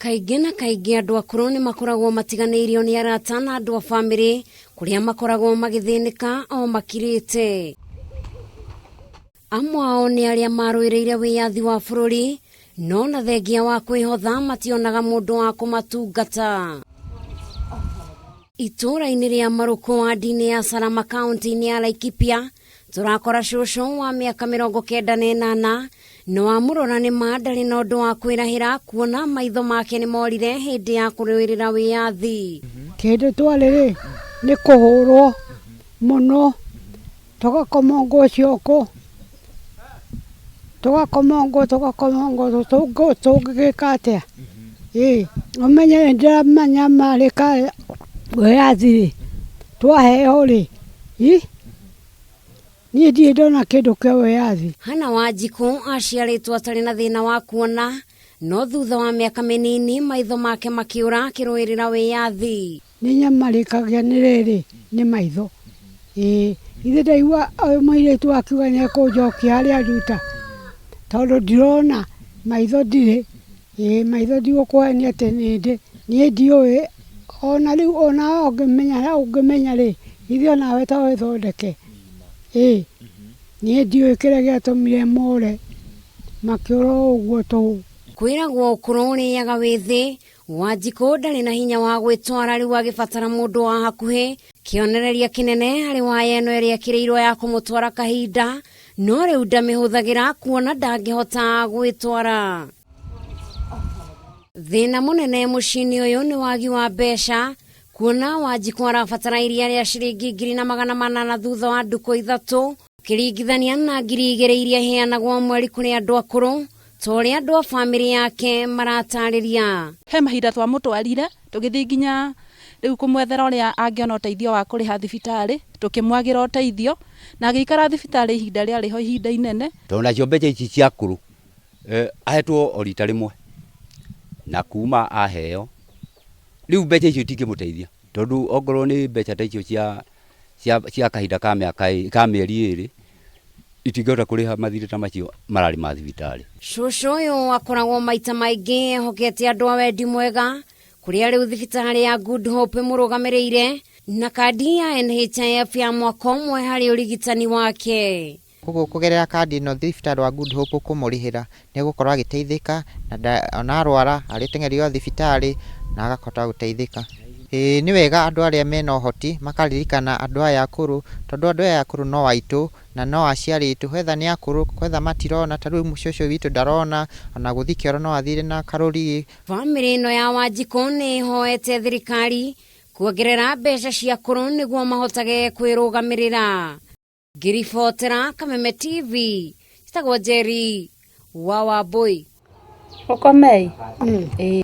Kaingĩ na kaingĩ andũ akũrũ nĩ makoragwo matiganĩirio nĩ arata na andũ a bamĩrĩ kũrĩa makoragwo magĩthĩnĩka o makirĩte. Amwe ao nĩ arĩa marũĩrĩire wĩyathi wa bũrũri no na thengia wa kwĩhotha mationaga mũndũ wa kũmatungata. Itũũra-inĩ rĩa Marũkũ wandi-inĩ ya Salama kaunti-inĩ ya Laikipia tũrakora cũcũ wa mĩaka 98 na wamũrora nĩ ma ndarĩ na ũndũ wa kwĩrahĩra kuona maitho make nĩ morire hĩndĩ ya kũrũĩrĩra wĩyathi. Kĩndũ twarĩ rĩ nĩ kũhũrwo mũno tũgakomongwo cioko tũgakomongwo tũgakomongwo tũngĩgĩka atĩa? Ĩĩ ũmenye nĩ ndĩramenya marĩka wĩyathi rĩ twaheo rĩ niĩ ndirĩ ndona kĩndũ kĩa wĩyathi. Hannah Wanjikũ aciarĩtwo atarĩ na thĩna wa kuona no thutha wa mĩaka mĩnini maitho make makĩũra akĩrũĩrĩra wĩyathi. Nĩ nyamarĩkagia nĩ rĩrĩ nĩ maitho ĩĩ ithe ndaigua ũyũ mũirĩtu akiuga nĩ ekũnjokia harĩa nduta tondũ ndirona maitho ndirĩ ĩĩ maitho ndigũkũhenia atĩ nĩ ndĩ niĩ ndiũĩ ona rĩu onawe ũngĩmenya ũngĩmenya rĩ ithe onawe to wĩthondeke ĩĩ niĩ ndiũĩ kĩrĩa gĩatũmire more makĩũra o ũguo tũhũ. Kwĩragwo ũkũrũ ũrĩaga wĩthĩ Wanjikũ ndarĩ na hinya wa gwĩtwara rĩu agĩbatara mũndũ wa hakuhĩ kĩonereria kĩnene harĩ waya ĩno ĩrĩa ĩkĩrĩirwo ya kũmũtwara kahinda no rĩu ndamĩhũthagĩra kuona ndangĩhota gwĩtwara. Thĩna mũnene mũciĩ-inĩ ũyũ nĩ wagi wa mbeca kuona Wanjikũ arabatara iria rĩa ciringi 1400 thutha wa ndukũ ithatũ ũkĩringithania na 2000 iria iheanagwo mweri kũrĩ andũ akũrũ ta ũrĩa andũ a bamĩrĩ yake maratarĩria. He mahinda twamũtwarire tũgĩthiĩ nginya rĩu kũmwethera ũrĩa angĩona ũteithio wa kũrĩha thibitarĩ, tũkĩmwagĩra ũteithio na agĩikara thibitarĩ ihinda rĩarĩ ho ihinda inene. Tondũ nacio mbeca ici cia akũrũ ahetwo o rita rĩmwe na kuma aheo rĩu mbeca icio itingĩmũteithia tondũ ongorwo nĩ mbeca ta icio cia cia cia kahinda ka mĩaka ka mĩeri ĩrĩ itingĩhota kũrĩha mathirĩ ta macio mararĩ ma thibitarĩ. Cũcũ ũyũ akoragwo maita maingĩ ehokete andũ a wendi mwega kũrĩa rĩu thibitarĩ ya Good Hope ĩmũrũgamĩrĩire na kandi ya NHIF ya mwaka ũmwe harĩ ũrigitani wake. Koguo kũgerera kandi ĩno thibitarĩ wa Good Hope ũkũmũrĩhĩra nĩ egũkorwo agĩteithĩka na ona arwara arĩteng'erio thibitarĩ na agahota gũteithĩka. Ĩĩ nĩ wega andũ arĩa mena ũhoti makaririkana andũ aya akũrũ tondũ andũ aya akũrũ no aitũ na no aciari aitũ, whether nĩ akũrũ whether matirona, ta rĩu cũcũ witũ ndarona ona gũthiĩ kĩoro no athire na karũrigi. Bamĩrĩ ĩno ya Wanjikũ nĩ ĩhoete thirikari kuongerera mbeca cia akũrũ nĩguo mahotage kwĩrũgamĩrĩra. Ngĩribotera Kameme TV, njĩtagwo Njeri wa Wambũi. Ũkomei? Ĩĩ.